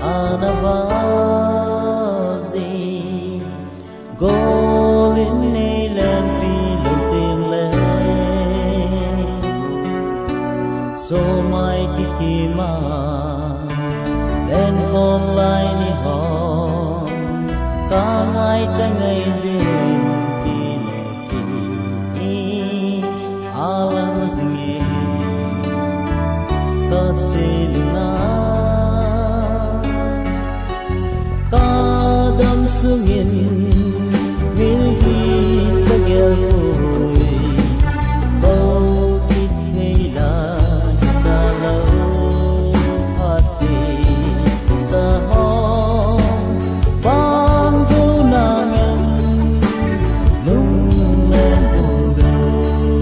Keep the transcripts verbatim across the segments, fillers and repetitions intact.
Ana vaji, golin neilenpi lou tengle, somai kikima, lenkhom lai nihon, kangai tangai jin, kile ki, alang jinge, kaseina, kadam sungin, milhi kagelpoi, kou kithei lai talou, phatthei saho, bang jou nangem, lunglen pulou,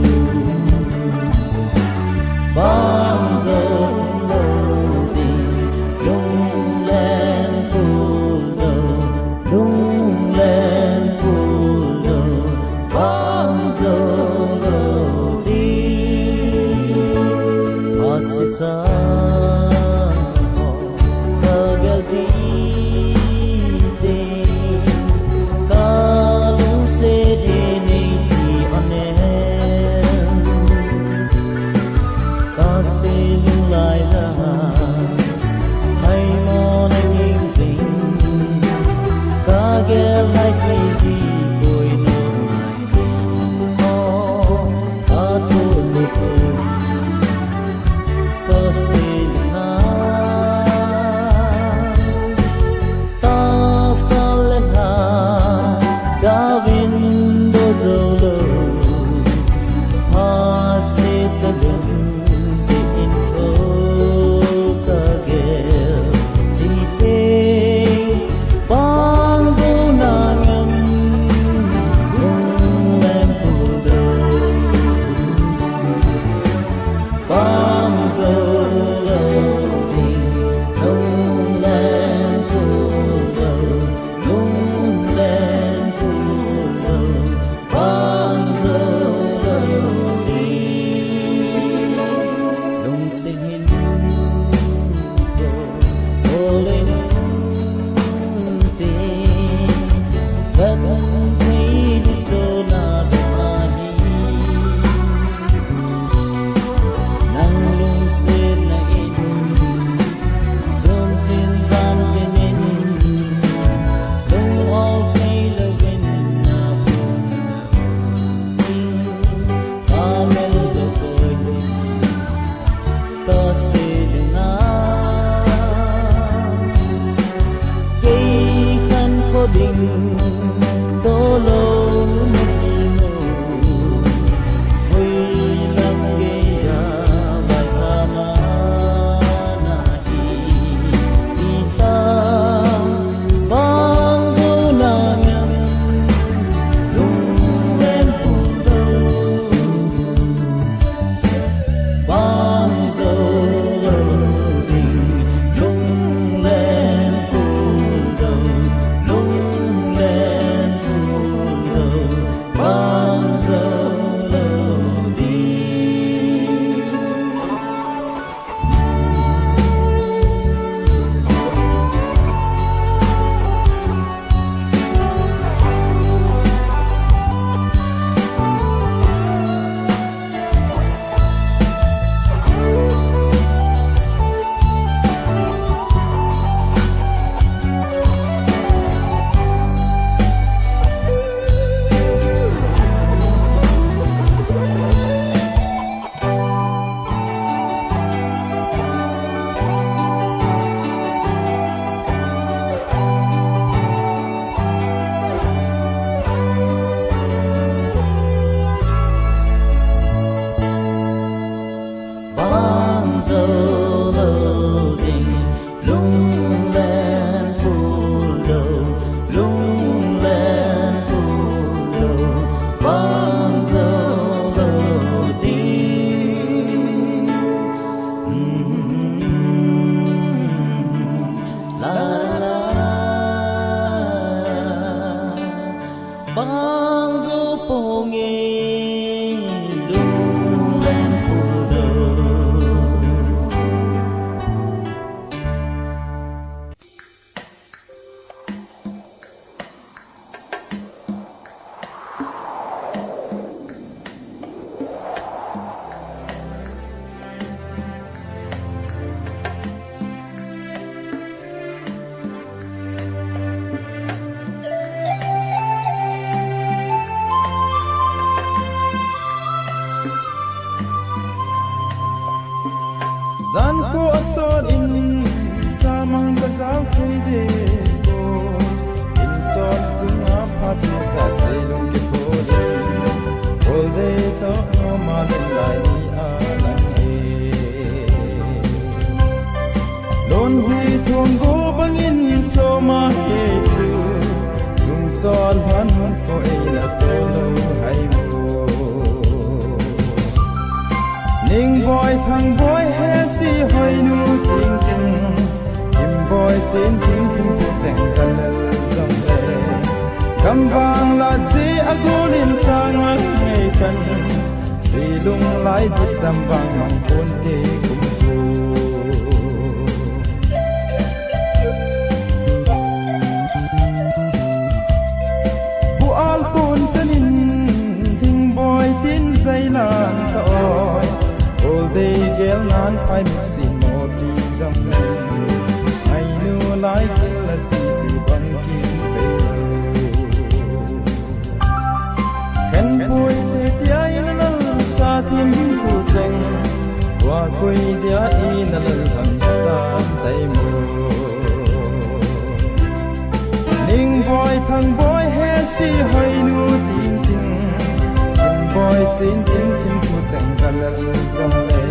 bang jou lou ding, lunglen pulou, lunglen Hi thong go bangin soma he chu, sum chon han ko ei na to lo hai mo. Ning boi thang boi he si hoi nu ting ting, kim boi chin ting ting tu cheng ka lel zong le. Gam vang la ji a gulin chang a ngei kan. Silung lai dip dam vang mang kun ti kum tu. Bu al kun chanin ding boi tin zai lan ta oi. Ol dei gel nan phai mit si mo ti zam. Ai nu lai kil la si tu bang kin pe. Khen pui ti tia in lal sa thim tu cheng. Tua kui dia in lal hang tan tai mo. Ning boi thang boi he si hoi nu ting ting. Kim boi chin ting ting tu cheng ka lal zong le.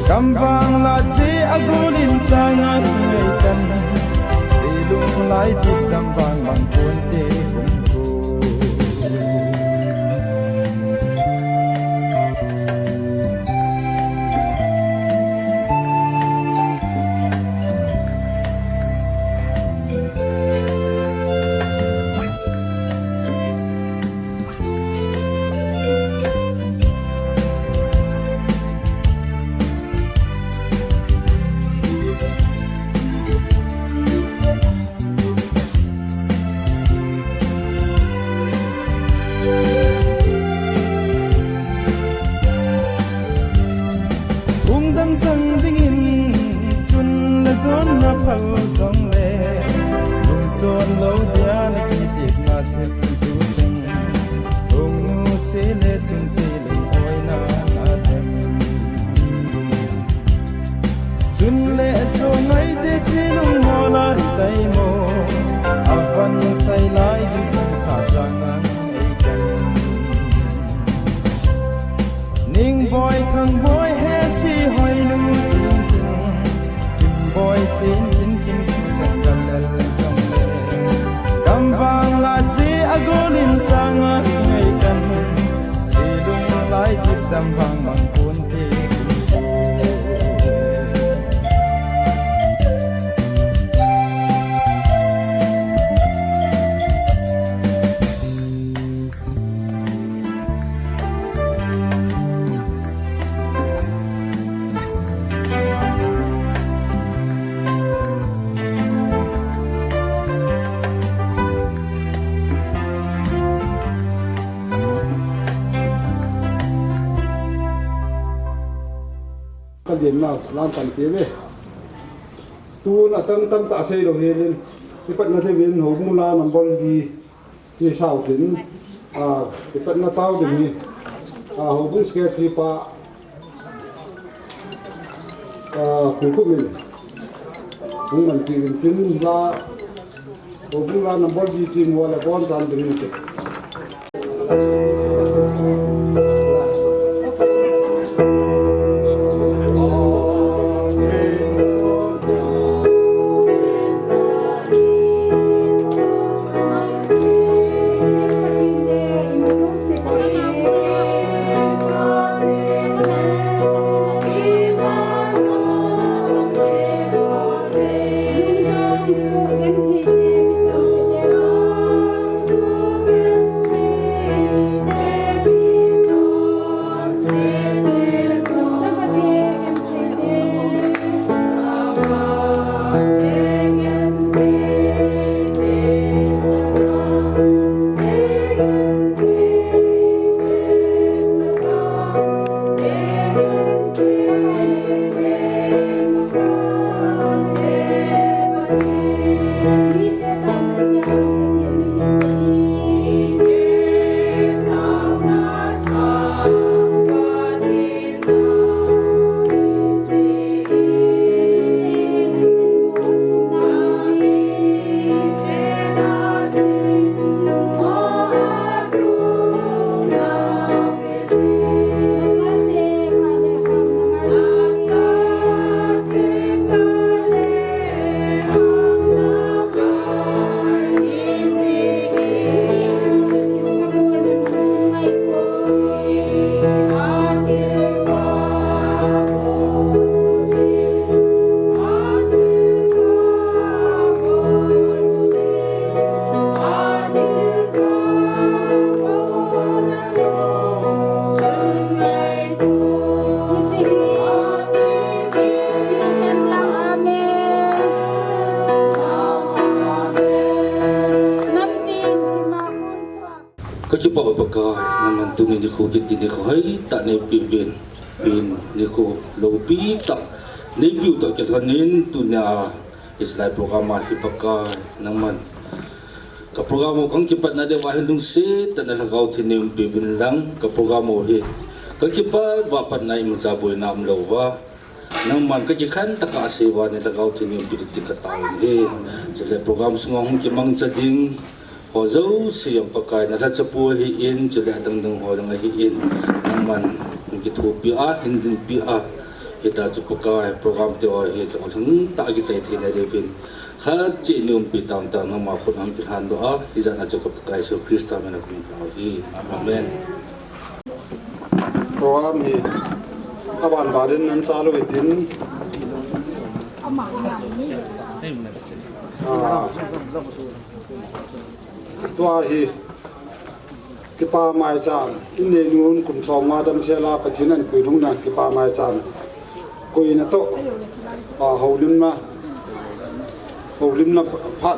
Gam vang la ji a gulin chang a ngei kan. Silung lai dip dam vang mang kun ti kum tu. Hung dang chang dingin chun le zon na phal zong le, lung chon lo dia na kitip na thim tu sing. Hung nu se le chun se lung oi na na thim. Chun le so ngai te si lung mo lai tai mo. A van chai lai ding chang sa chang ang ei kan. Ning boi khang boi he si hoi nu ting ting. Kim boi chin kin kin chang kan lel zong le. Gam vang la ji a gulin chang a ngei kan. Silung lai dip dam vang mang kun ti. Ka lian nau, lam pan te ve. Tun a tam tam ta sei lo helin. Ipat na te vin ho mu la number di. Ti sau tin. A, ipat na tau ding hi. A, ho bung ske ti pa. A, ku ku min. Bung man ti vin tin la. Ho bung la number di ti mo le bon tan ding ti. Kipah Pakai, nangman tuni nikho kiti nikho hoitah neipeuvin, pin nikho loupi tah neipiu toh kilhonin tunia hiche program a hi Pakai, nangman ka program u kahung kipatna diuva hin lungset tah in Lhagao Theng neiumpiuvin lang, ka program u hi ka kipah uva patna imacha boina umlou uva, nangman ka kikhen tah a asei uva Lhagao Theng neiumpi ding tin ka taovin ahi. Chule program sunga hung kimangcha ding ho jouse jong Pakai nalhacha pu ahin, chule adang dang ho jong ahin, nangman hung kithopi a, hin dinpi a, hitia chu Pakai program te ho hi lolhing tah a kichai theina diuvin khat cheh neiumpi tauhen, nangma khut a hung kilhandoh a, hijat a chu ka Pakai Jesu Christa min a kahung tao ahi. Amen. Program hi aban ban in nahin chalou hitin, ah, tua hi kipa maicham, innei nun kum som nga damsel a Pathen in ahin koi lhungna kipa maicham koina toh, ah, houlimna, houlimna phat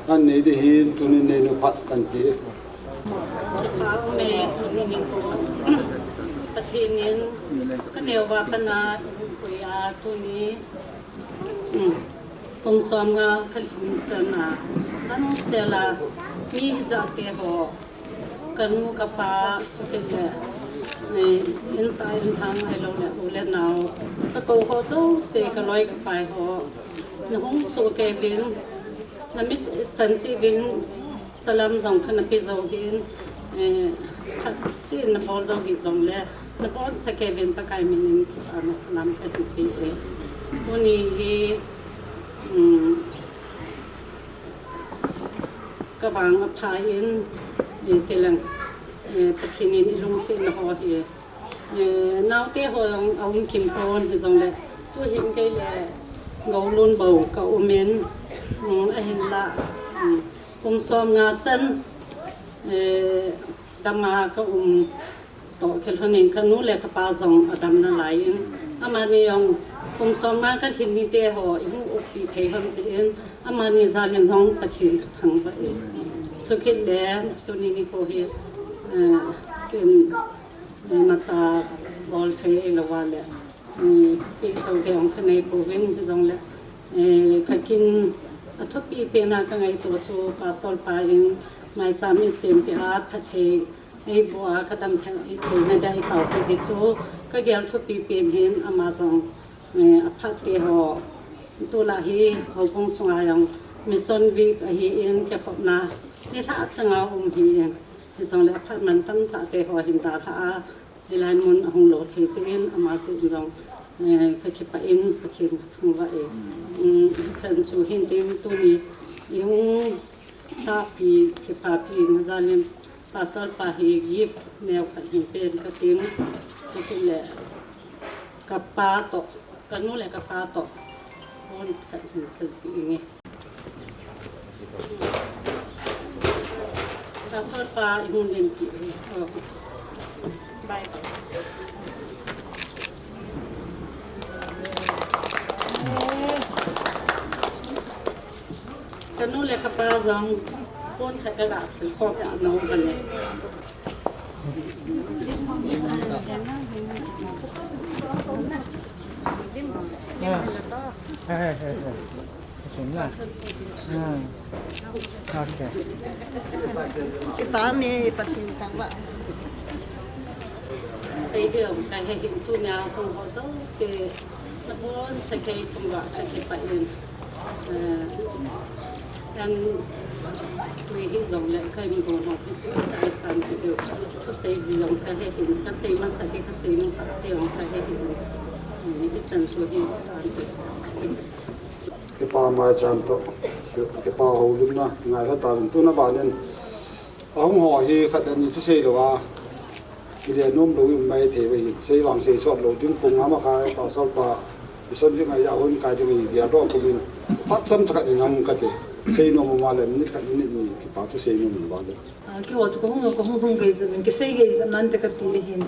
ahin nei ding ahin, tuni innei nu phat kahin pe. Kipa ume, tuni nikho Pathen in kaneo uva pat a eihung koi a, tuni, um, kum som nga kalhin chan a, damsel a mi hijat te ho, kanu kapa, chule, eh, insung inthang ahilouleh u le nao, kakou ho jouse, kaloi kapai ho, nahung soh kei uvin, namit chan cheh uvin, salam jong kana pe jou ahin, eh, phat cheh in nabol jou hih jongle, naboncha kei uvin Pakai min in kipana salam kahin pe e. Tuni hi, um, kavang apha in, eh, tilang, eh, Pathen in eilungsetna ho hi, eh, naote ho jong aum kim pon hijongle, tuhin kei le Goulun bou ka um in, um, ahinla, um, kum som nga chan, eh, dam a ka um toh kilhonin kanu le kapa jong adam nalai in, amani jong kum som nga kalhin ni te ho eihung upi thei lhon jeh in, amani jal in jong Pathen kathangvah e. Chukit le tuni nikho hi, eh, kin, eh, imacha bol thei ahilou va le, eh, peh jou ding jong kanei pouvin, hijongle, eh, ka kin a thupi pen a ka ngaito chu Pastor pa in maicham eisem peh a phatthei eiboh a ka damtheina dia eitaopeh ding chu ka gel thupi pen ahin, ama jong, eh, aphat te ho, tulai hi houbung sunga jong Mission Week ahin, kikhopna nilhah chang a um ahin, hijongle aphat man tamtah te ho ahin dalha a, hilai mun ahung lou thei jeh in ama cheh in jong, eh, ka kipah in Pathen kathangvah e. Um, hichan chu hin tin, tuni eihung lhapi kipapina jal in Pastor pa hi gift neo khat hin pen kating, chukit le kapa toh, kanu le kapa toh pon khat hin silpeh inge. Pastor pa eihung lenpeh e. Oh. Bye. Kanu le kapa jong pon khat kaga silkhom peh nom kane. Ah. Hey, hey, hey, hey. Sum na. Ah. Okay. Kipa me, Pathen thangvah. Sei ding kahe hih in, tunia hung ho jouse naboncha kei chunga kakipah in. Eh, an tui hijongle ka ingon ho kiti tah a san kiti. Thusei ji jong kahe hih in, kasei masat ding, kasei nung phat ding jong kahe hih in. Eh, hichan chu hi tan ti. Kipa maicham toh, kipa houlimna ngailha tauvin, tuna ban in ahung ho hi khat le ni thusei louva kile nom lou in mai thei uve hi, sei vang sei sot lou ding, pung nga makhai Pastor pa Mission Week a hung kai ding hi, gel dong kumin phat chomcha khat in ham kati, sei nom uma le minute khat minute ni kipa thusei nom uva le. Ah, keiho chu kahung, kahung hung gei jep in, kisei gei jep nante kati ahin.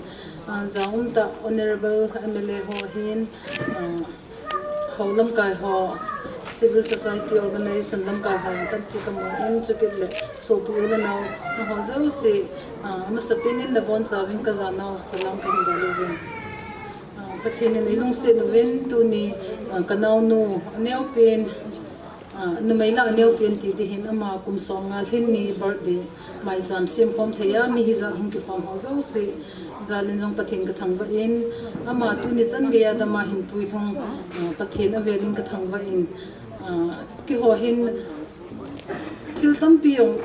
Ah, jaum tah Honorable M L A ho hin, ah, Ho lamkai ho, civil society organization lamkai ho, tampi kamu in, chukit le sopi u le nao, nangho jouse, ah, amasapen in nabonchauvin kajanau salam kahin bol uvin. Ah, Pathen in eilungset uvin tuni, ah, kanaonu aneopen, ah, numei lah aneopen ti ding hin ama kum som nga lhin ni birthday maicham semkhom thei a, mi hijat hung kikhom ho jouse jal in jong Pathen kathangvah in, ama tuni chan geiya dama hinpui lhung, ah, Pathen avel in kathangvah in, ah, keiho hin thil tampi jong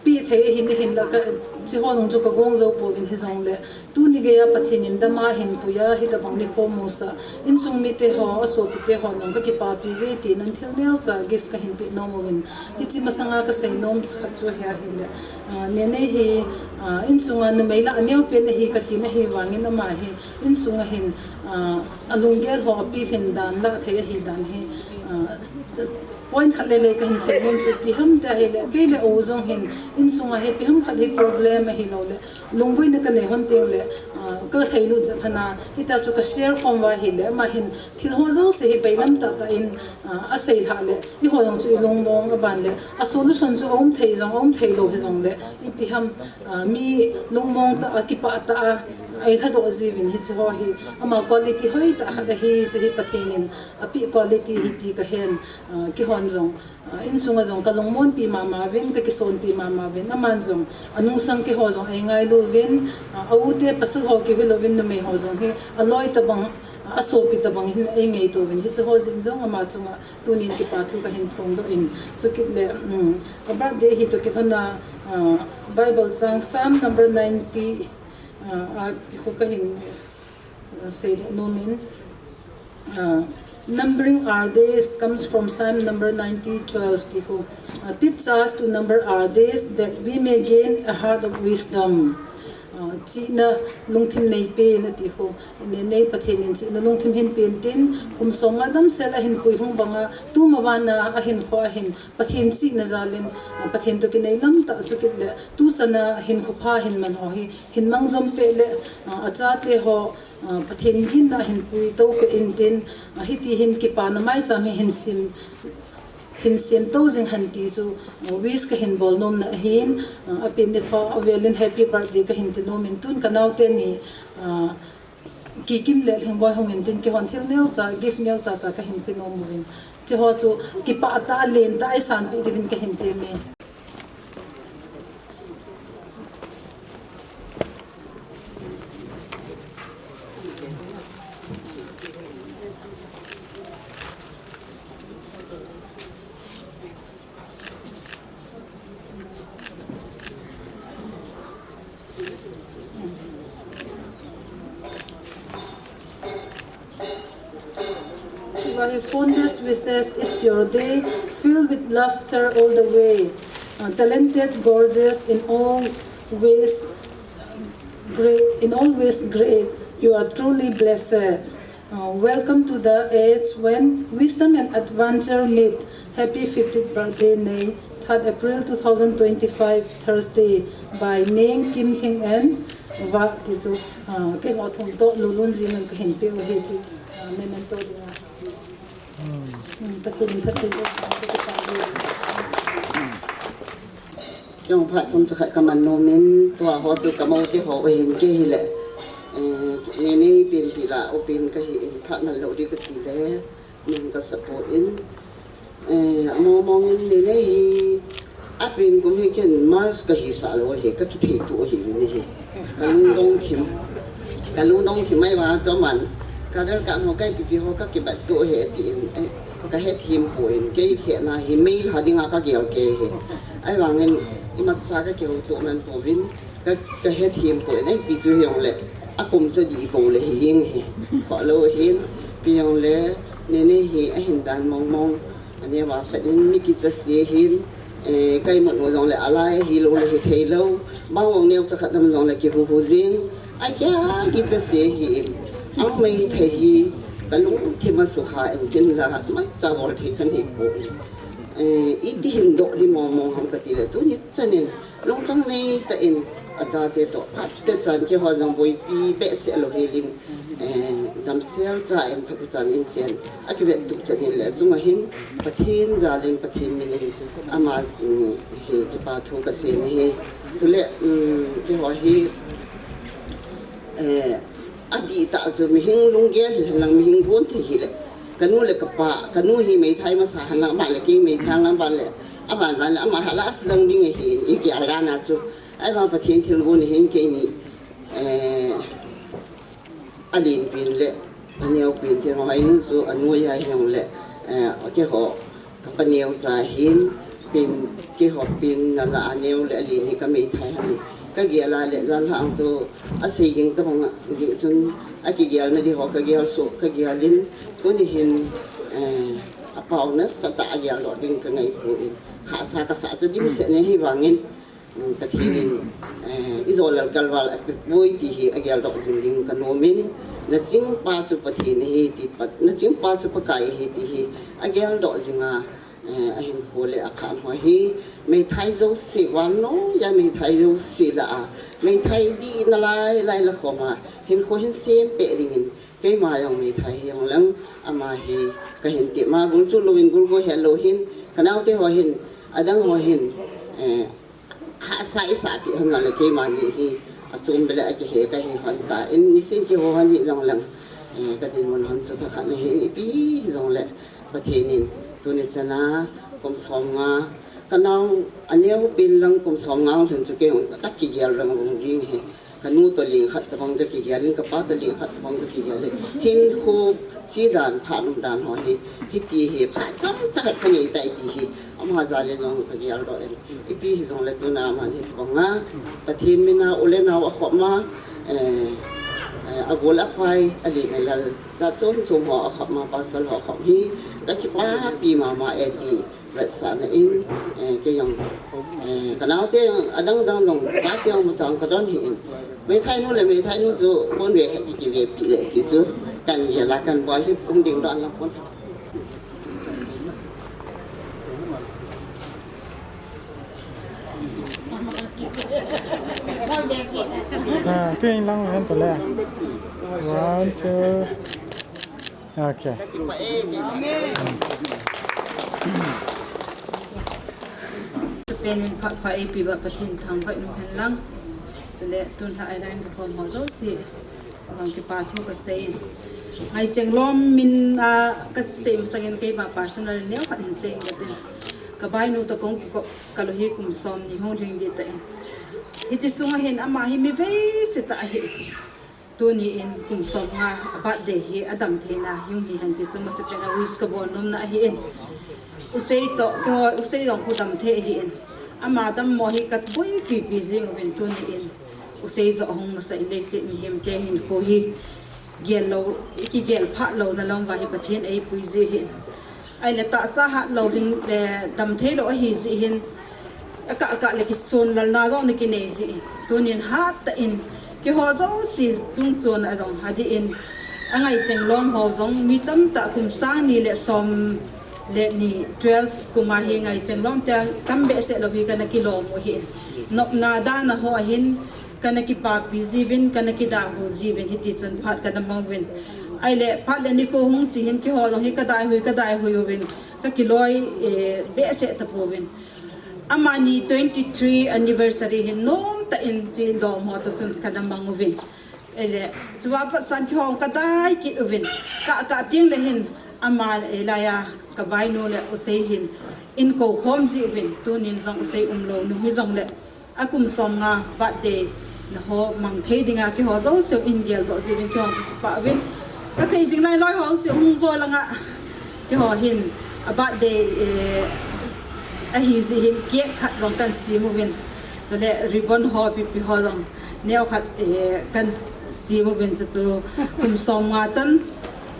peh thei ahin, ahinla ka, hicheho jong chu kagong jou pouvin hijongle, tuni geiya Pathen in dama hinpui a, hitobang nikho musah, insung mite ho, asopite ho jong kakipapi uve tin, an thil neocha gift kahin peh nom uvin. Hiche masanga kasei nom khat chu hi ahile, ah, Nene hi, ah, insunga numei lah aneopen ahi katin ahivangin ama hi, insunga hin, ah, alunggel ho apilhin dan lah thei ahi dan hi, ah, point khat lele kahin sei nom chu ipi ham tia ahile, kei le u jong hin, insunga hi ipi ham khat hi problem ahilou le, lungboina kanei hon teng le, ah, katheilut jep hana, hitia chu ka share khom uva ahile, ama hin thil ho jouse hi bailam tahtah in, ah, asei lhah le, eiho jong chu ilungmong aban le, a solution chu aum thei jong, aum theilou hijongle, ipi ham, ah, mi lungmong tah a, kipah tah a, eilhadoh jiuvin hicheho hi, ama quality hoitah khat ahi, hiche hi Pathen in apeh quality ahi ti kahen, ah, keihon jong, ah, insunga jong kalungmonpi mama uvin, kakisonpi mama uvin, aman jong, anungsang keiho jong eingailu uvin, ah, a ute pasal ho kivil uvin, numei ho jong hi, aloi tobang, ah, asopi tobang hin eingaito uvin, hicheho jeh in jong ama chunga tunin kipa thu kahin phongdoh in, chukit le, um, a birthday hitoh kilhona, ah, Bible chang Psalm number ninety, ah, a kho kahin, ah, seidoh nom in, ah, numbering our days comes from Psalm number ninety twelve ti kho. Ah, teach us to number our days that we may gain a heart of wisdom. Ah, chihna lungthim neipen ati kho. Nene Pathen in chihna lungthim hinpen tin, kum som nga damsel ahinpui lhung banga, tuma vana ahinkho ahin, Pathen chihna jal in, ah, Pathen toh kinei lam tah chukit le, tuchana hinkho pha ahin man ho hi, hin mang jom peh le, ah, achate ho, ah, Pathen ginna ahinpui to peh intin, ah, hiti hin kipana maicham hi hin sem, hin semto jing hen ti chu, ah, wish kahin bol nomna ahin, ah, apen nikho avel in happy birthday kahin ti nom in, tun kanaote ni, ah, Kikim le Lhingboi hung intin, keihon thil neocha, gift neocha cha kahin pe nom uvin. Hicheho chu kipah tah a lentah a eisanpeh diuvin kahin temme. Fondest wishes, it's your day, filled with laughter all the way, uh, talented, gorgeous, in all ways, great, in all ways great. You are truly blessed. Uh, welcome to the age when wisdom and adventure meet. Happy fiftieth birthday, Nei. Third April two thousand twenty-five, Thursday, by Neng Kim Hing and Vah ti chu, ah, keiho thum toh Lulunjin in kahin peh u ahi chu, ah, memento dinga. Hmm, Pathen in phatthei boh, Pathen in phatthei boh. Kei jong phat chomcha khat kaman nom in, tua ho chu kamou te ho u ahin, kei hile, eh, Nene penpi lah u pen kahi in, phat man lou ding kati le, min kasa poi. Eh, among mong in Nene hi, apen kum hi ken March kahisah lou ahi, kakithei tup ahi uvin ahi. Kalungdong thim. Kalungdong thim ahivang chu aman, kadel kan ho, kaipipi ho kakibat tup ahi atin, eh, kahethem poi, kei hetna hi mail ha dinga kagel kei ahi. Ahivangin imacha kakihouto man pouvin, ka, kahethem poi, ipi chu hijongle, akum chu adih bou le hijeng ahi. Khoh lou ahin, ipi hijongle, Nene hi ahin dan mong mong, aneo a phat in mi kicha se ahin, eh, ka imut u jongle alai ahilou le hithei lou, bang vang neocha khat nam jongle kihuhu jing, akea kicha se ahin, angmei thei hi, kalungthim a sukha in ken la, imacha bol thei kanei poi. Eh, iti hin doh ding mong mong ham kati le, tuni chan in, lungchang nei tah in, Achate toh phatechan keiho jong boipi behseh lou helin, eh, damsel cha in phatechan in chen akivet tup chan in le chunga hin Pathen jalin Pathen minin ama, mm, hi kipa thu kasei ahi. Chule, mm, keiho hi, eh, adih tah chu mihing lunggel hihen lang mihing gon thei hile. Kanu le kapa, kanu hi meithai masa hen lang, aban le kei meithai lang, aban le, aban, aban le ama ha last lang ding ahin, igel dan a chu. Ahivang Pathen thilgon hin keini, eh, alenpin le aneopin thil ho, ainu chu anoi ahi jongle, eh, keiho, kapa neocha hin, pin, keiho pin na la aneo le alen hi kameithai ahi. Kagel a le janhi ang chu asei ging tabang jeh chun akigelna ding ho kagel soh, kagelin, tuni hin, eh, apao nasatah a geldoh ding kangaito in. Hahsa kasah chu dimset ahi vangin, mm, Pathen in, eh, ijolal kalval apepoi ti hi ageldoh jing ding kanom in, nachingpa chu Pathen ahi ti pat, nachingpa chu Pakai ahi ti hi ageldoh jing a, eh, ahinkho le akhan ho hi, meithai jouse, vannoi a meithai jouse lah a, meithai dihna lai lai la khom a, hinkho hin sempeh dingin, keima jong meithai hijongleng, ama hi kahin ti ma, gul chu louvin gul go helou hin, kanaote ho hin, adang ho hin, eh, hahsa isah peh hen jongle keima ni hi, achom beh le akihe kahi hon tan, nisin kihou hon hijongleng, eh, kadinmun hon chu thakhat ahin, ipi hijongle, Pathen in, tuni chan a, kum somnga, kanao, aneopin lang kum somnga hung lhin chu kei jong kakigel rang rang jing ahi. Kanu toh leng khat tabang kakigel in, kapa toh leng khat tabang kakigel in. Hinkho, che dan, phat um dan ho hi, hiti hi, phat chomcha khat kanei tai ti hi, ama jalin jong kageldoh in. Ipi hijongle tuna aman hitabang a, Pathen min a u le nao akhop ma, eh, eh, agol apai, alen alal, jat chom chom ho akhop ma, pasal ho akhop hi, kakipapi mama e ti vetsahna in, eh, kei jong, eh, kanaote jong, adang dang jong, kachate jong, machang kadon ahin. Meithainu le meithainu chu, kon ve khat kikivepi le ti chu, kangel a kabol hi, um ding dan lang pon. Ah, tu in lang hen to le. One, two. Okay. Pen in phat pha eipe uva Pathen thangvah in um hen lang. Chule tun lha a line kakhom ho jouse. Chubang kipa thu kasei in. Ngaicheng lom min a kasei masang in keima personal neokhat hin sei in katin. Kabainu toh kahung kikop kalou hi kum somni hung lhing ding tan. Hiche sunga hin ama hi mi veise tah ahi. Tuni in kum somnga a birthday hi adam theina hung hi hen ti chu masapen a wish kabol nomna ahin. Usei toh, keiho, Usei jong khu dam thei ahin. Ama dammo hi kaboipi pi jing uvin tuni in. Usei joh ahung masa in leiset mihem te hinkho hi gel lou, kigel phah louna lam uva hi Pathen eipui ji ahin. Ahile tahsa hat lou ding le dam thei lou ahi jeh hin, akah kah le kisonlalna jong ana kinei jeh hin. Tunin hat tah in, keiho jouse chungchon a jong, adeh in, angaicheng lom ho jong, mi tamtah kum sang ni le som le ni, twelve kum a hi ngaicheng lom te tam behseh lou hi kana kilom u ahin. Nopna dan a ho ahin, kana kipapi jiuvin, kana kidalha jiuvin, hiti chun phat kana mang uvin. Ahile, phat le nikho hung che hin keiho jong hi kadalha, kadalha uvin, kakiloi, eh, behseh tapouvin. Amani twenty-three anniversary hin nomtah in che lom ho toh chun kana mang uvin. Ahile, chua pat san keiho kadalha kit uvin. Ka, ka teng le hin, ama, eh, laiya, kabainu le Usei hin, eikou khom jiuvin, tunin jong Usei umlou nung hijongle, akum somnga birthday na ho mang thei dinga keiho jouse in geldoh jiuvin keiho kakipah uvin. Kasei jing lai loi ho jouse hung vo langa keiho hin a birthday, eh, ahi jeh hin cake khat jong kan sem uvin. Chule ribbon ho pipi ho jong neokhat, eh, kan sem uvin chuchu kum somnga chan,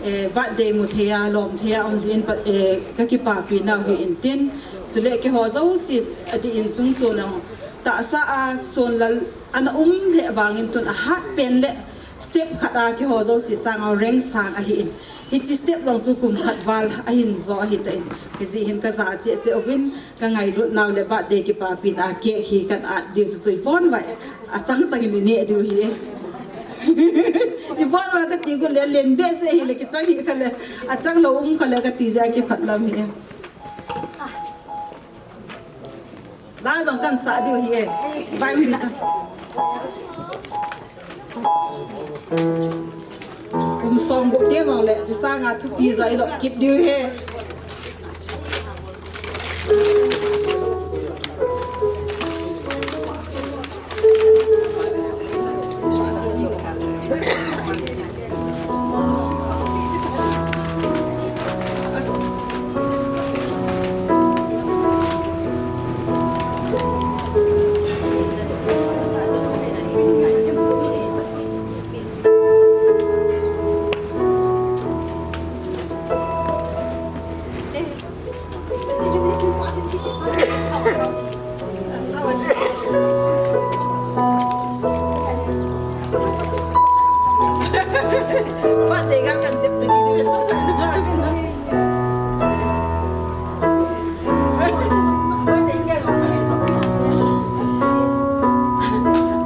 eh, birthday mu thei a, lom thei a um jeh in pa, eh, kakipapi nau hi intin. Chule keiho jouse adeh in chungchon a tahsa a sonlal ana um lheh vangin tun ahat pen le Step khat a kiho jouse sanga rank sang ahin. Hiche step jong chu kum khat val ahin jo ahitan. Hijeh hin kaja cheh cheh uvin, kangailut nau le birthday kipapina cake hi kan at diu chu chu ibon uva achang chang in ineh diu ahi. Ibon uva kati gu le len behseh hile kichang hih kha le, achang lou um kha le kati jeh a kiphat lam ahi. La jong kan sah diu ahi e. Vai um ding ta. Kum som gup teng jong le, hiche sanga thupi jong ilop kit diu ahi.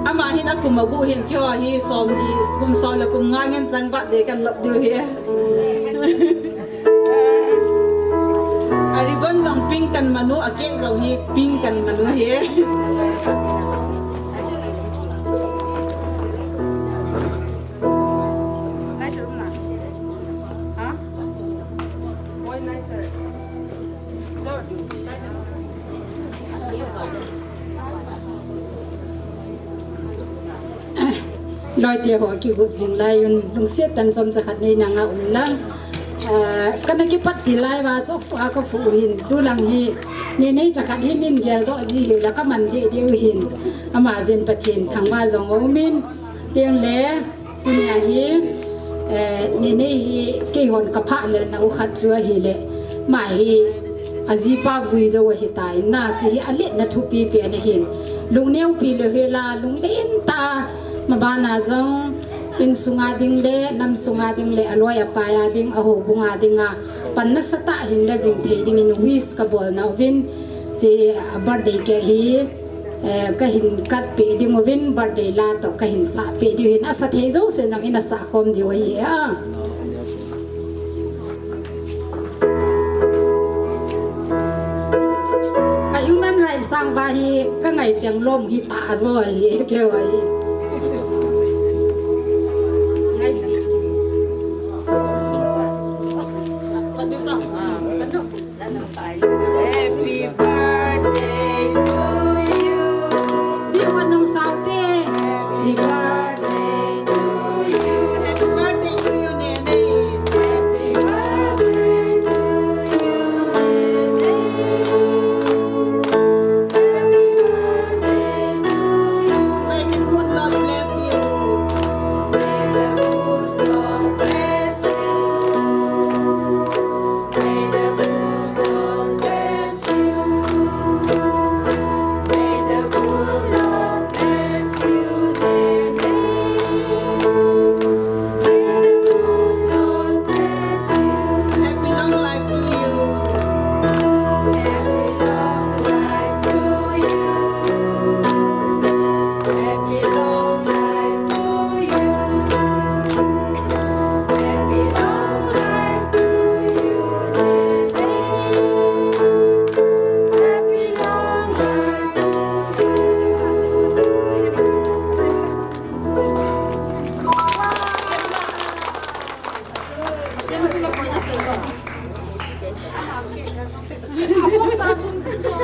Ama hin akum aguh hin keiho hi somni, kum som le kum nga ngen chang birthday kan lop diu ahi. A ribbon jong pink kan man u, a cake jong hi pink kan man u ahi. Loite ho kigot jing lai un, lungset tah in chomcha khat nei nanga un lang. Ah, kana kipat til lai uva, chof a kafu hin, tulang hi, Nenei cha khat hin nin geldoh ji hile kaman deh diu hin. Ama jeh in Pathen thangvah jong aumin, teng le, tunia hi, eh, Nenei hi keihon kaphah lelna u khat chu ahile, ama hi ajipa vui jou ahitan, hiche hi aletna thupi pen ahin. Lungneo pi lou hela, lunglen tah a, mabana jong, insunga ding le, namsunga ding le, aloi apai a ding, ahoubunga dinga, pan nasatah hin la jing thei dingin wish kabol nauvin, hiche birthday cake hi, eh, kahin cut peh ding uvin, birthday la toh kahin sah peh diu hin, asa thei jouse nangin asah khom diu ahi a. Ka human rights sangvah hi kangai cheng lom hitah jo ahi, keiho hi. Happy birthday to you. Mi hon nung sao te. Happy birthday to you. Happy birthday to you, Nene. Happy birthday to you, Nene. Happy birthday to you. May the good Lord bless you. May the good Lord bless you. May the good Lord bless you. May the good Lord bless you, Nene. May the good Lord bless you. Happy long life to you. Happy long life to you. Happy long life to you. Happy long life to you, Nene. Happy long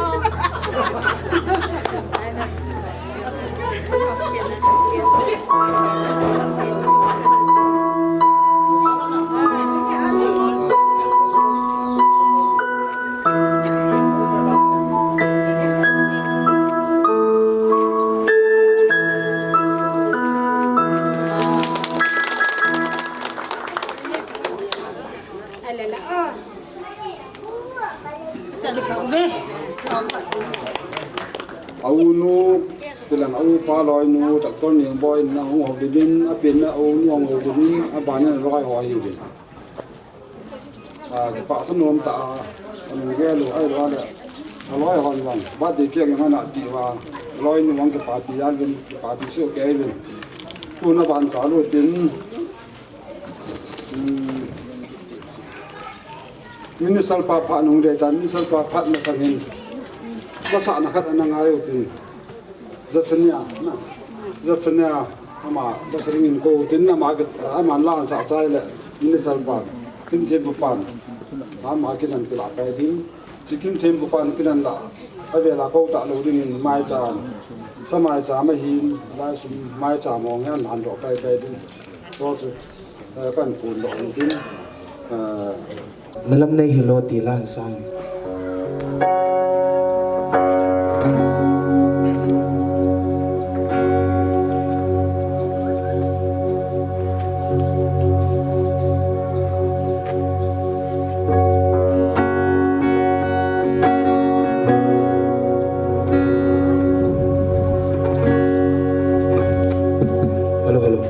life to you. A u nu Tilang a upa loinu Doctor Niangboi in ahung houlim in, apenna a unu ahung houlim in, abanin aloi ho ahiuvin. Ah, kipah thanom tah a, anung gel u ahilou le, aloi hon vang birthday cake ngan a ti uva, loinu vang kipapi jal uvin, kipapi soh kei uvin. Tuna ban chal utin, hmm, Minister pa phat nung dei ta, Minister pa phat masang in, masahna khat ana ngai utin. Zephaniah, na, Zephaniah, ama, basa dingin kou tin, ama, ama la ansah chai le, Minister pa, Kinthempu pan, ama kin an ti lah pai ding, chi Kinthempu pan kin an lah, avel a kou talou dingin maicham, sa maicham ahin, lai sum maicham hong hian han doh pai pai ding. Tua chu, eh, kan kun doh ding, eh, Nalam nei hilo ti la ansang. Hello, hello.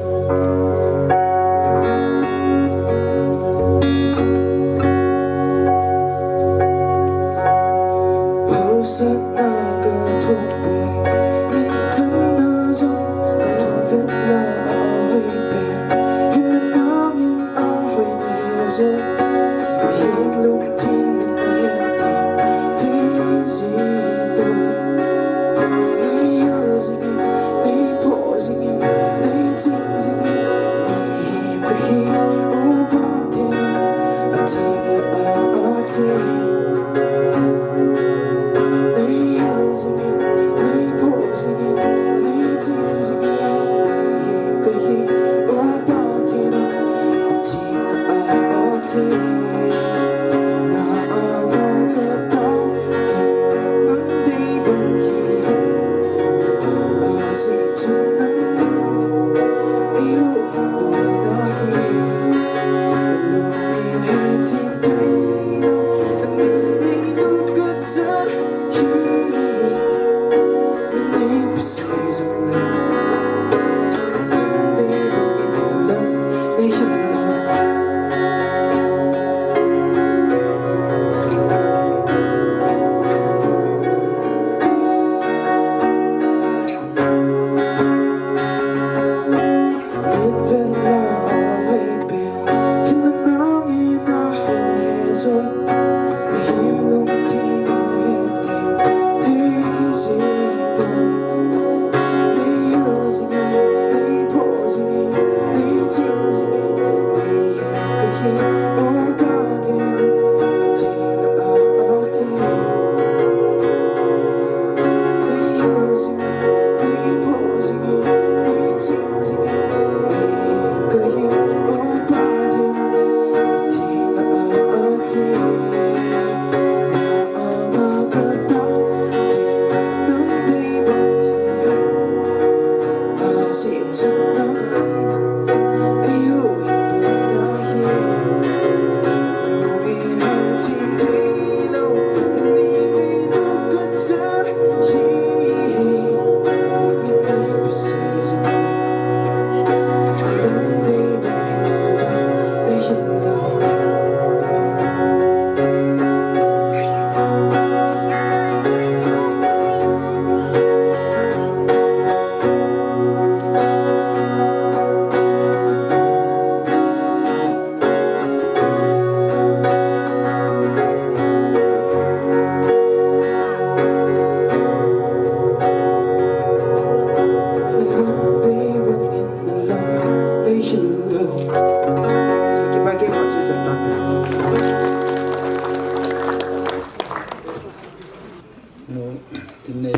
Nu, tin nei,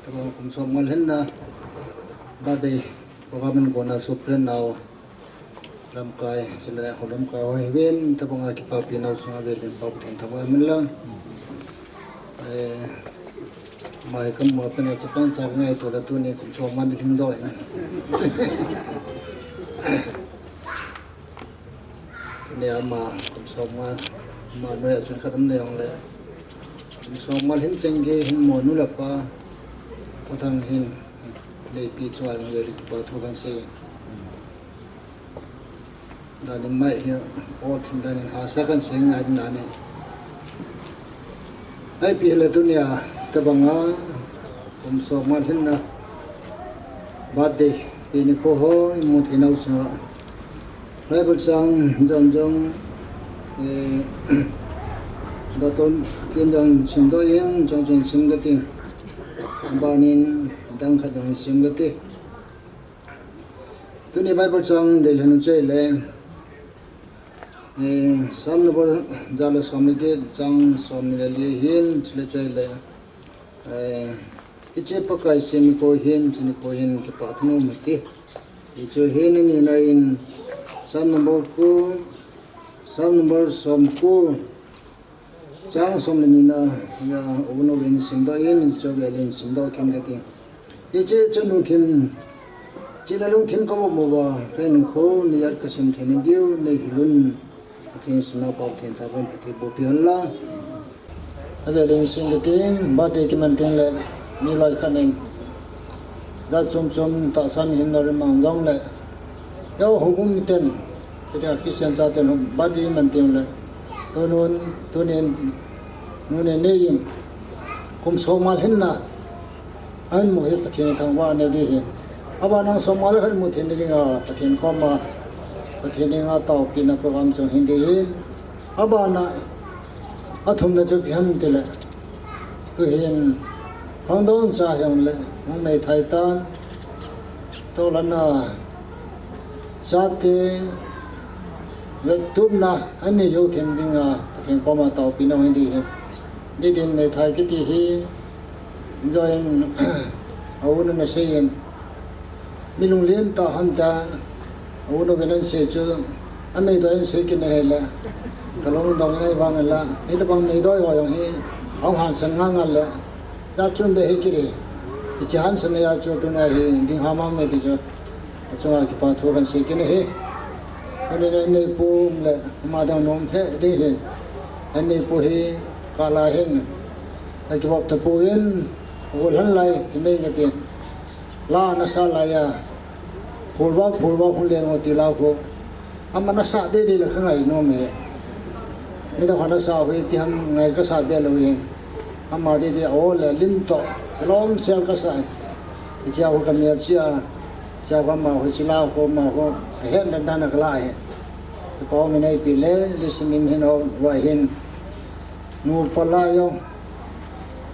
tama kum som ngal henna, birthday program in kona suplen nau, lamkai, sila ho lamkai ho hiven, tabanga kipapi nau sunga velin pau Pathen thangvah in lang. Eh, mai kam ma pena chapang chak ngai to la tuni kum som ngal ni hing doi. Kani ama kum som ngal, ama noiya chun khat um nei jong le. Kum som ngal hin cheng gei hin mo nu le pa. Pathang hin, Neipi chunga jong le kipa thu kahin sei. Danin mai hi ol thim danin hahsa kahin sei ngai danin. Neipi le tunia tabanga kum som nga lhinna birthday pi nikho ho imu thei nau sunga Bible chang jong jong, eh, Doctor Kin jong simdoh in, chang chang sim kati. Abanin dang khat jong sim kati. Tuni Bible chang dei lhenu chai le, eh, Psalm number ja le som le get, chang som ni le li hin, chule chai le. Eh, hiche Pakai sem nikho hin, hiche nikho hin kipah thanom hite. Hichu hin ani na in Psalm number ko, Psalm number som ko, chang som le ni na, ya, uno vin simdoh in, hichu velin simdoh kit kati. Hiche chu lungthim, chule lungthim ka bol mo ba, ka in kho, ni at ka sim thei ni diu, ni hilun, Pathen suna pau thei ta ban Pathen boh pi hen la. Avelin sing kati, birthday kiman teng le, mi loi khat in. Jat chom chom tahsa mihem na ri mang jong le. Yo, houbung miten, kati a Christian chaten ho, birthday man teng le. Tunun, tunin, nune nei in. Kum som nga lhinna. Ahin mu hi Pathen thangvah anei ding ahin. Abana som nga le khat mu thei ding a Pathen koma, Pathen henga taopina program chu hin ding ahin. Abana athumna chu ipi ham tile. Tuhin khangdong cha hijongle, hung meithai tan. Toh lana chate, vettupna anei jou thei dinga, Pathen koma taopina hin ding ahi. Didin meithai kiti hi, join, a u nu na sei in, mi lunglen tah ham tia, a u nu vin ahin sei chu, a meidoi ahin sei kit na hile, ka lungdong in ahi vang la, hitabang meidoi ho jong hi, ahung hansan ngal ngal le, Jat chun be hi kiri. Hiche hansan na jat chu tuna hi ding ham ham e ti chu. Achunga kipa thu kahin sei kit ahi. Kani nei pu le ama dang nom he ding hin. Nei pu hi kala hin. Akibop ta pu in. Agol han lai ti mai kati. La nasa lai a. Phulvah, phulvah, hung leng o ti la khu. Ama nasa dei dei le ka ngai nom e. Midang ho nasa ho iti ham ngai kasa be lou hin. Ama dei dei o le lim toh. Lom sel kasa e. Hichea ho ka mial chia. Hichea ho ama ho chila ho ama ho. Ka het dan dan a ka la e. Ka pau mi neipi le, lisim in hin o, wa hin. Nu pa la jong.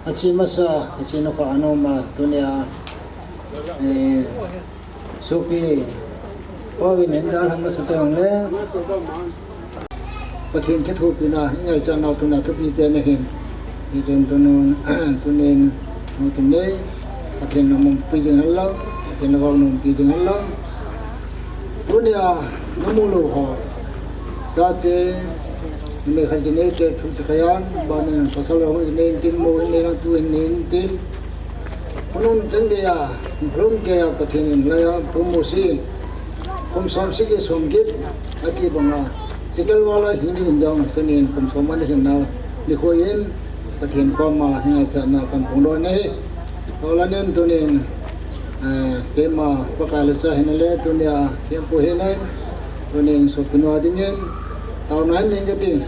Achi masa, achi nukho a nom a, tunia, eh, sopi, Pauvin hin dalha masa teng le, Pathen kithopina, i ngaichat nau tunia thupi pen ahin, hichun tunun, tunin, nu tin nei, Pathen na umpi jing hen lang, Pathen na umpi jing hen lang, Tunia, namu lou ho. Chate, numei khat kinei te thu chu kajan, bana pasal ho kinei tin mo kinei na tu kinei tin. Khonung chang geiya, lhum geiya Pathen in laiya, pum mo si. Kum som sagi som get, ati banga. Sikal wala hindi in jong, tunin kum som man hin nau. Nikho in, Pathen koma, hi ngaichatna kaphong doh ahi. Tulanin tunin, Eh, keima Pakai lhacha hina le tunia thempu hina, tunin sopinu a dingin, taona hin nei kati.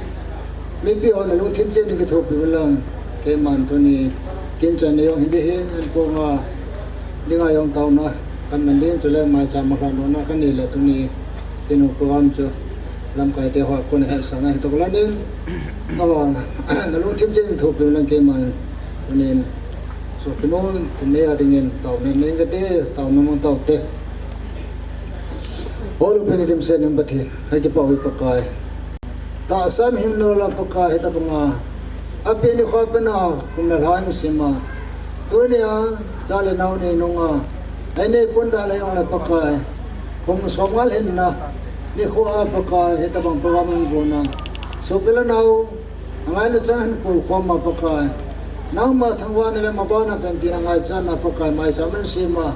Mipi hon alungthim cheh in kithopi uvin lang, keiman tuni, kin chan nei jong hin ding hin, ankoma, dinga jong taona, kaman ding chule maicham a lhandohna kanei le tuni, kinu program chu, lamkai te ho a kon hetsahna hi toklan in, taona, nalungthim cheh in kithopi uvin lang keiman, tunin, Sopinu, tuni a dingin, taona nei kati, taona mong tao te. Ol upa ni dimset in Pathen, hei kipah uve Pakai. Tahsa mihem nau la Pakai, hitabanga. Api nikho pena, kum le lha in sima. Tunia, cha le nao nei nunga. Hei nei pun da le jong le Pakai. Kum som nga lhinna. Nikho a Pakai, hitabang program in gona. Sopi le nao, Angai le chang hin kou khom ma Pakai. Nangma thangvahna le mabana penpi na ngaichatna Pakai maicham in sema.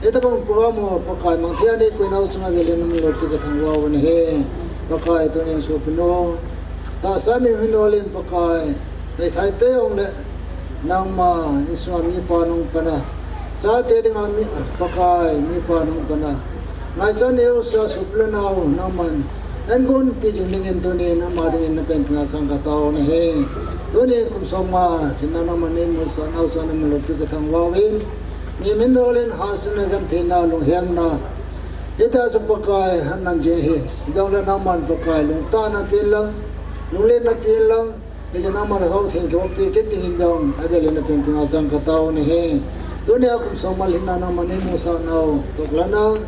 Hitabang program ho Pakai mangthei a nei koi nau chunga velin namin loupi kathangvah u ahi. Pakai tunin sopinu. Tahsa mihem nau le Pakai. Meithai te jong le. Nangma insunga mipa nung pana. Chate dinga mi, Pakai, mipa nang pana. Ngaichat neosa suhpilou nau nangman. Nangin gonpi ding dingin tunin ama dingin napeng pinga chang katao nahi. Tunin kum som nga, hinna nangman neimusah nau chu namin loupi kathangvah uvin. Mi min dolin hahsatna gentheina lunghemna. Hitia chu Pakai, hanman jing ahi. Jongle nangman Pakai, lungtahna peng lang, lunglenna peng lang. Hiche nangman Lhagao Theng kivoppi kit dingin jong, avel in napeng pinga chang katao nahi. Tunia kum som nga le hinna nangman neimusah nau, toklatna.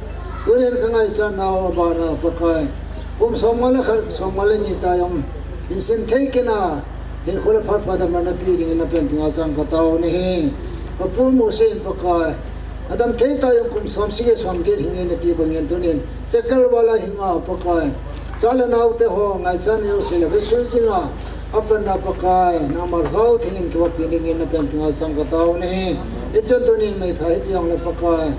Tunin kangaichat nau, abana Pakai. Kum som nga le khat, som nga le ni tah jong. Hinsin thei kit a, hinkho le phat pha damna nape dingin napeng pinga chang katao nahi. Kapu Mose in Pakai. Adam thei tah jong kum som sagi som get hinge nati bangin tunin. Chekal vala hinga Pakai. Cha le naote ho ngaichat neosa le vesui jinga. Apanna Pakai. Nangman Lhagao Theng in kivoppi dingin napeng pinga chang katao nahi. Hichun tunin meithai hiti jongle Pakai.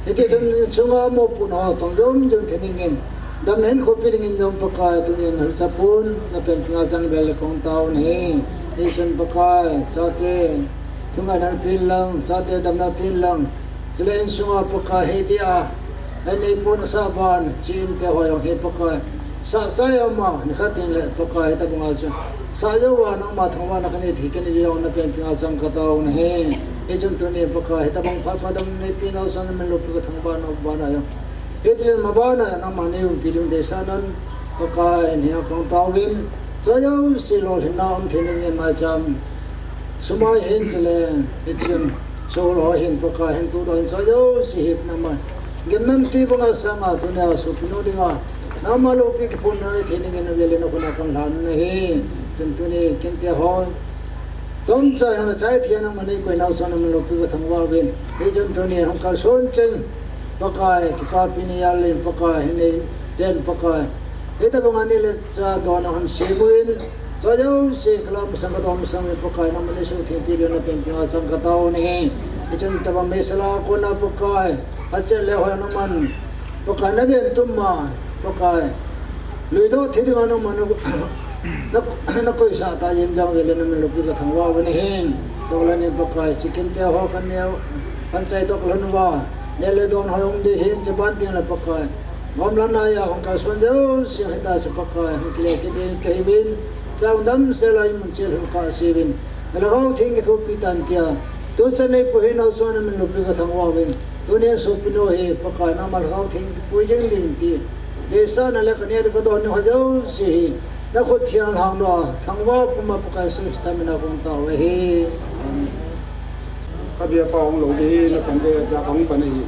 Hiti chun sunga mopohna ho tong jom jom thei dingin. Damna hinkho pe dingin jong Pakai. Tunin hahsa pon napeng pinga chang vel le kong tao nahi. Hichun Pakai. Chate. Thungaina peng lang, chate damna peng lang. Chule insunga Pakai hitia. Anei pon asah ban, chinte ho jong hi Pakai. Sah chai ama, nikhat teng le Pakai hitabanga chu. Sah jouva nangma thangvahna kanei thei kanei jou jong napeng pinga chang katao nahi. Hichun tuni Pakai hitabang phat pha damna neipe nau chu namin loupi kathangvah nau bana jong. Hichun mabana nangman neiumpi ding deisahnan Pakai nia kong taovin. Chujou se lolhinna um thei dingin maicham. Sum a hin chule, hichun, sohol ho hin Pakai hin tu doh hin soh jouse hi nangman. Gimnamtwi banga sanga tunia sopinu dinga. Nangma loupi kiphonna nei thei dingin avel in nakhut a kan lhan nahi. Chun tuni kinte ho. Chomcha hung chai thei a nangman neikoi nau chu namin loupi kathangvah uvin. Hichun tuni hung kalson cheng. Pakai, kipapi ni jal in Pakai, hinei den Pakai. Hitabanga neh le chah dona hung sem uvin. Chujou se kalam sang kadom sang in Pakai nangman neisuhthengpi dingin napeng pinga chang katao nahi. Hichun tabang meisel a kona Pakai. Achet le hoi nangman. Pakai naven tum ma. Pakai. Luidoh thei dinga nangman na, na, nakoisah ta jeng jong vele namin loupi kathangvah uvin ahi. Toklat nin Pakai. Chikinte ho kan neo. Kan chai toklat uva. Neh le don hoi um ding hin cheban ding le Pakai. Gomlatna a hung kalson jouse hita chu Pakai, hung kile kit ding kahiuvin, chang damsel a imun chel hung kahseuvin, na Lhagao Theng kithopi tan tia, tuchan neipu hi nau chu namin loupi kathangvah uvin, tunia sopinu hi Pakai nangma Lhagao Theng kipui jing ding ti, deisahna le kaneh le kadon ni ho jouse hi, nakhut thiang lhang lou a, thangvah puma Pakai Jesu Christa mina kong tao ahi. Amen. Ka biapa hung lou ding hi, napan ding tia kahung pan ahi.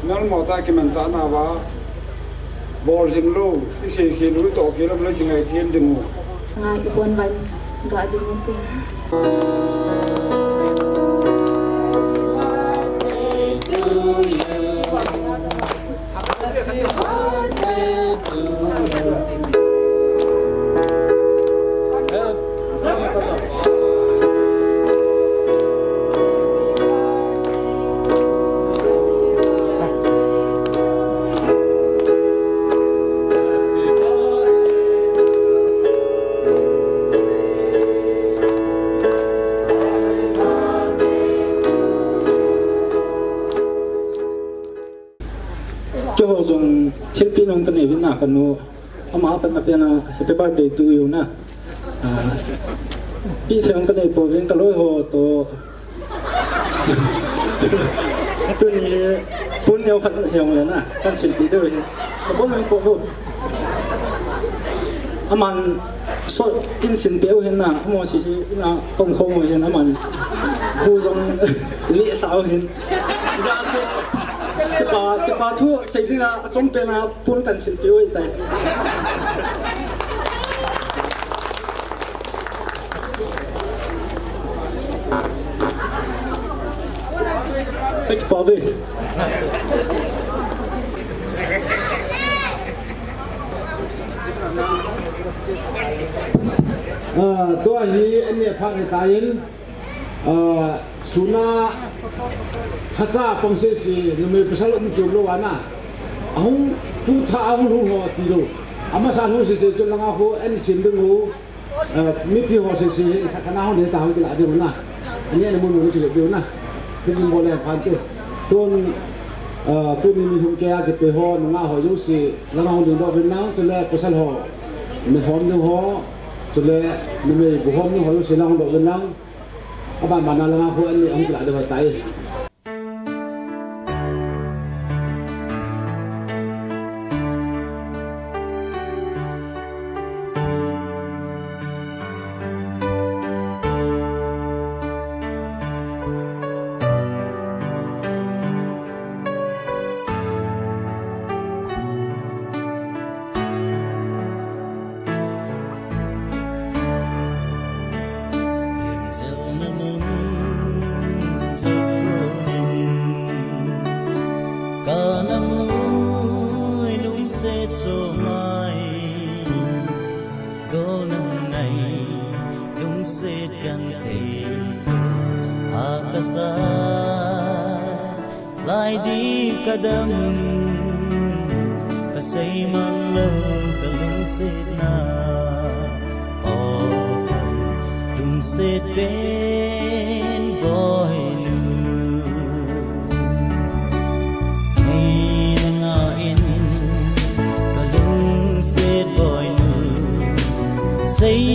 Nal mo ta kimanchah nauva. Bol jing lou, isei khel lou, itoh khel lou, kingai them ding u. Nga ibon van ga ding u te. Keiho jong thilpeh nung kanei uvin a kanu. Ama pat na pen a happy birthday to you na. Ah, peh thei jong kanei pouvin kaloi ho toh. Tuni hi pon neo khat hijongle na. Kan silpeh diu ahi. Abon jong pouvin. Aman so in silpeh u ahin na. Amo sisi in a kong khom u ahin aman. Hu jong lisa u ahin. Sisa chu. Kipa, kipa thu sei dinga, achom pena pon kan silpeh u ahitai. Kipa ve. Ah, tua hi, an neh phat ahitan. Ah, sun a lhacha pang sese, numei pasal um chom lou ana. Ahung tu tha ahung hung ho tilou. Amasa hung sese chun langa ho an sim ding u. Ah, mipi ho sese, kha, khana ho ne ta ho kila ding u na. Ani ani mun mun kila ding u na. Kajin bol le phante. Tun, ah, tuni ni hung kei a kipe ho, nungah ho jouse, langa hung dingdoh uvin lang, chule pasal ho, mi hom ding ho, chule numei bu hom ding ho jouse langa hung doh uvin lang. Aban ban a langa ho ani hung kilah ding ahitai. Kana mui lungset chomai, go nang ngai lungset kan thei tho, ha kasa lai dip kadam, kasei man lou kalungsetna. O, lungset pen boinu, kei na ngah in kalungset boinu, sei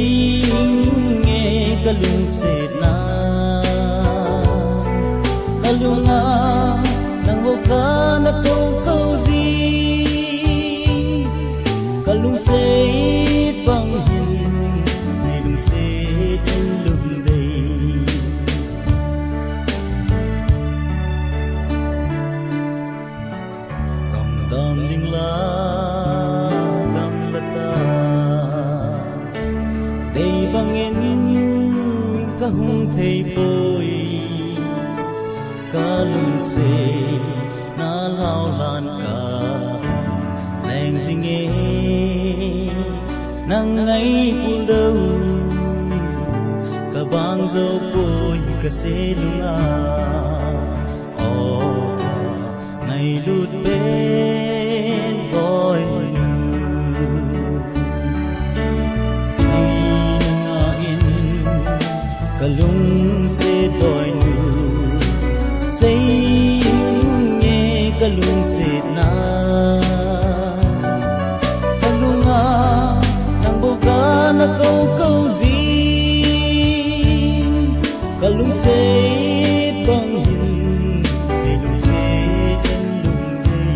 inge kalungsetna. Kalunga nang bou kana kou kou jin, kalungset bang hin nei lungset in lum dei. Dam dam ding la, dam la ta, dei bang in kahung thei poi. Kalungsetna lhau lhan ka leng jing e, nang ngai pul dou, kabang jou poi kasei nunga. O, ngailut pen boinu, kei na ngah in kalungset boinu, sei inge kalungsetna. Kalunga nang bou kana kou kou jin, kalungset bang hin nei lungset in lum dei.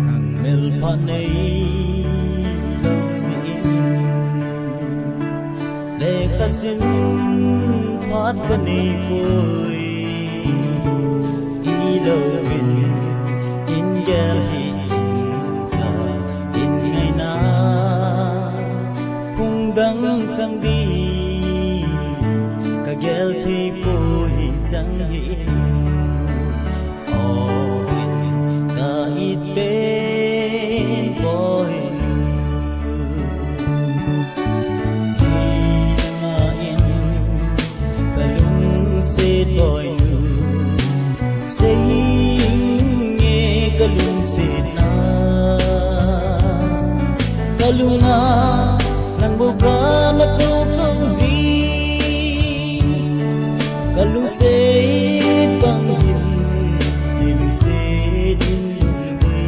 Nang mel phat nei lou jeh in, lekha sim phat kanei poi. Ilou vin in gel hih in ka, in ngaina phung dang chang ding kagel thei poi chang hih in. O, in ka it pen boinu, kei na ngah in kalungset boinu, sei inge kalungsetna. Kalunga nang bou kana kou kou jin, kalungset bang hin nei lungset in lum dei.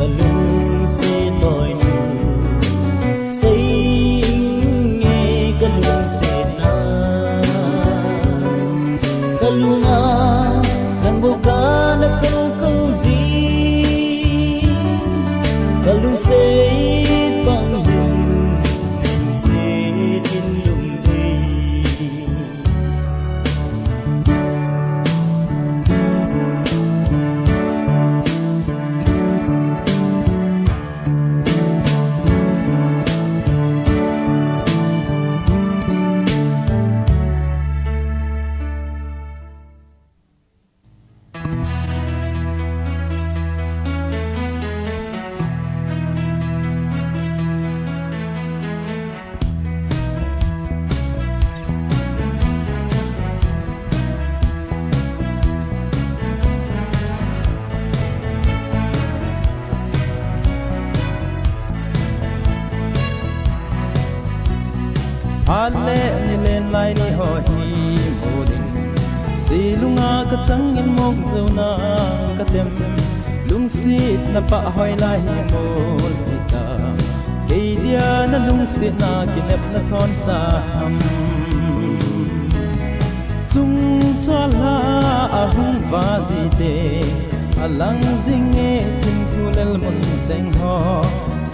Kalungset boinu, sei inge kalungsetna. Kalunga nang bou kana kou kou jin, kalungset bang hin lungset in lum dei. Phat le nilen lai ni ho hi molin, silunga kachang in mong jou nang katem. Lungsetna pahhoi lai hi mol hita, kei dia nalungsetna kinepna thon sa ham. Chungchol a ahung vah jite, alang jinge thimthu lel mun cheng ho,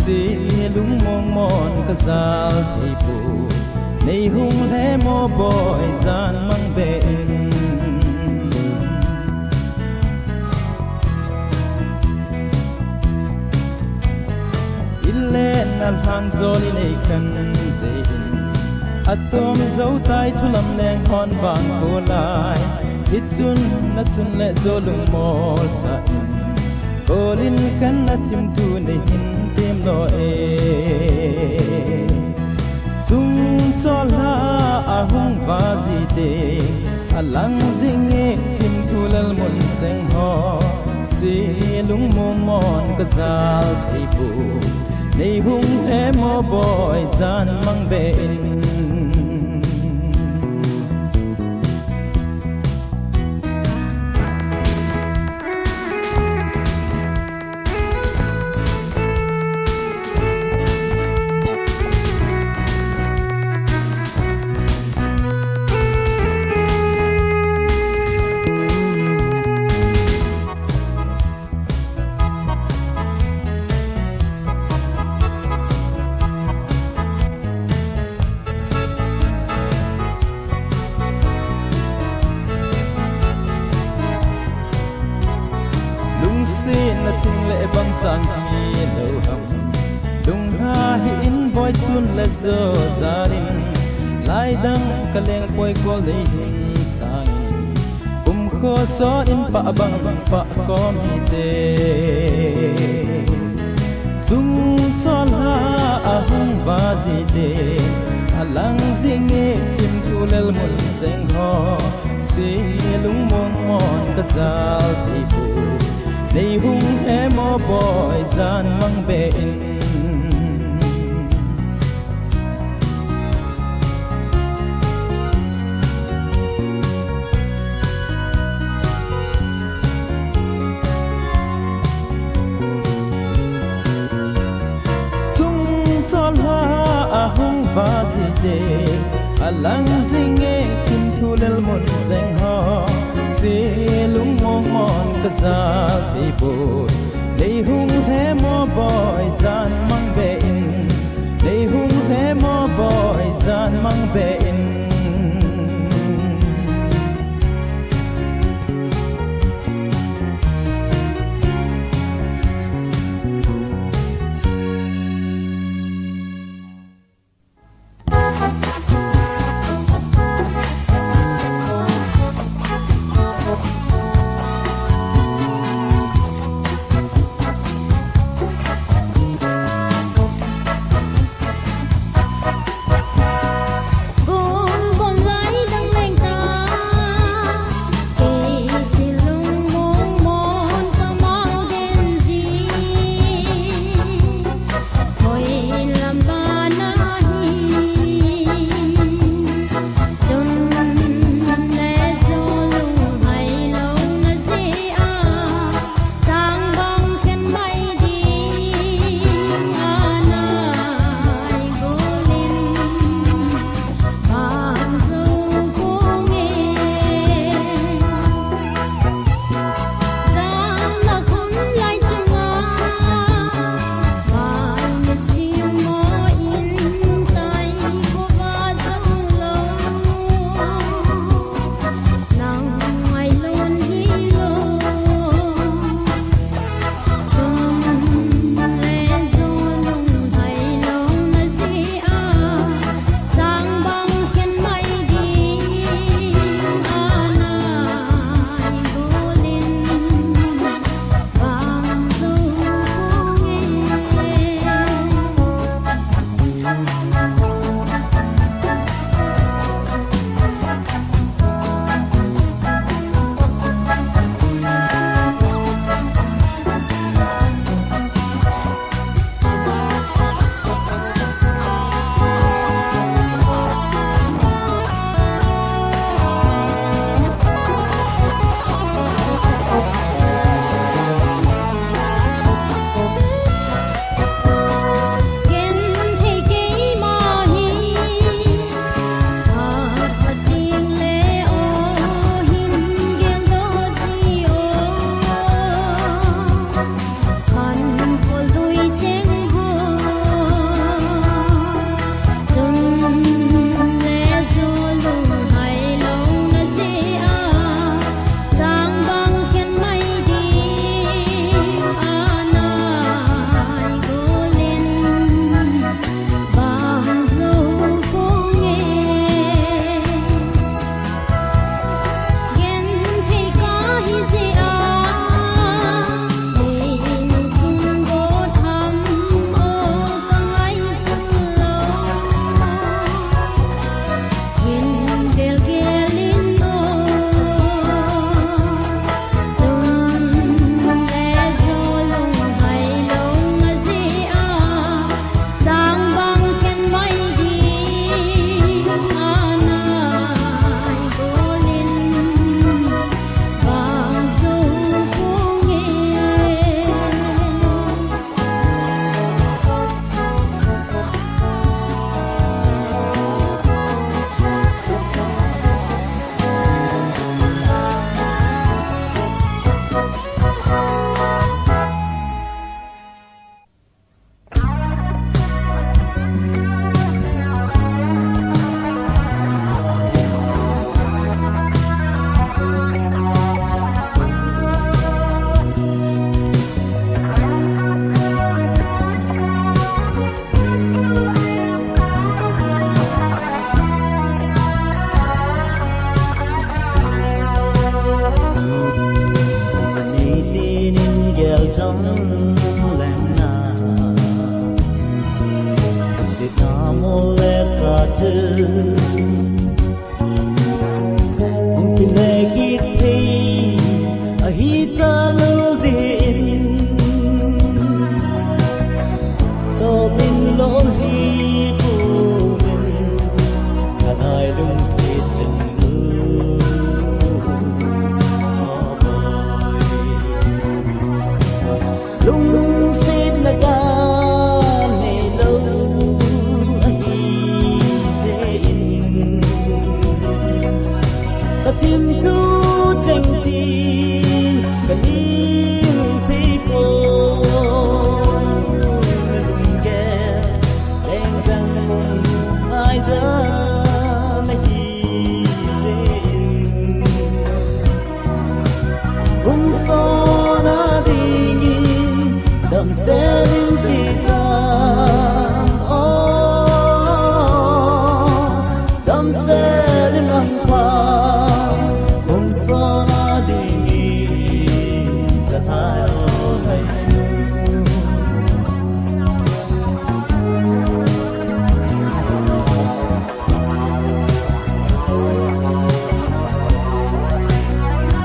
silung mongmon kajal thei poi. Nei hung lhem o boi, jan mang be in. Ilen alhang jol inei khen jeh in, atom jou tai thu lam leng hon vang ko lai. Hichun nachun le jo lungmol sah in, kolin khen nathimthu nei hin tem lo e. Chungchol a ahung vah jite, alang jinge thimthu lel mun cheng ho, silung mongmon kajal thei poi. Nei hung lhem o boi, jan mang be in. Lungsetna thing le bang sang hi lo ham. Lungha hi in boi chun le jo jal in, lai dang kaleng poi kol nei hin sang in. Kum kho sot in pah bang pah khom hite. Chungchol a ahung vah jite, alang jinge thimthu lel mun cheng ho, silung mongmon kajal thei poi. Nei hung lhem o boi, jan mang be in. Chungchol a ahung vah jite, alang jinge thimthu lel mun cheng ho, silung mongmon kajal thei poi. Nei hung lhem o boi, jan mang be in. Nei hung lhem o boi, jan mang be in. Hung kile kit thei ahi talou jeh in, tobang lolhin pum in, ka nai lungset chang nu. Lungsetna kanei lou ahi jeh in, ka thim thu cheng tin ka ning thei poi. Na lunggel lengdang ngai ja nahi jeh in, kum sot na dingin damsel in chita. O, damsel in lang pha, kum sot na dingin ka thai o hai.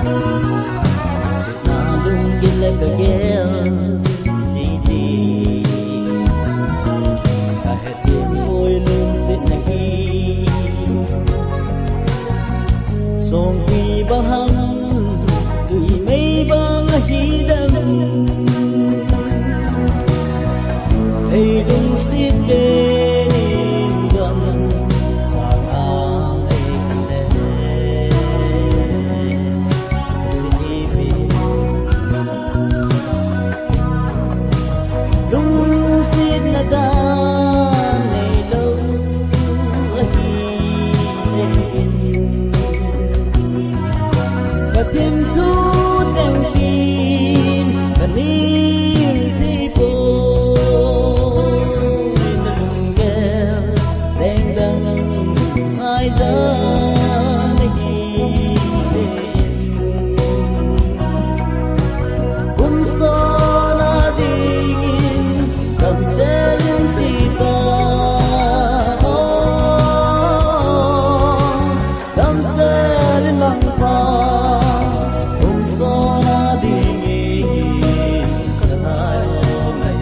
Lungsetna lunggil le ka gel ji ti, ka hethem poi lungsetna hi. Songpi bang ham, tui mei bang ahi dem. Ei lungset le ning gam chang ang ei le. Lungsetna dan neilou ahi jeh in, ka thim thu cheng tin ka ning thei poi. Na lunggel lengdang ngai ja nahi jeh in, kum sot na dingin damsel in chita. O, damsel in lang pha, kum sot na dingin ka thai o mai.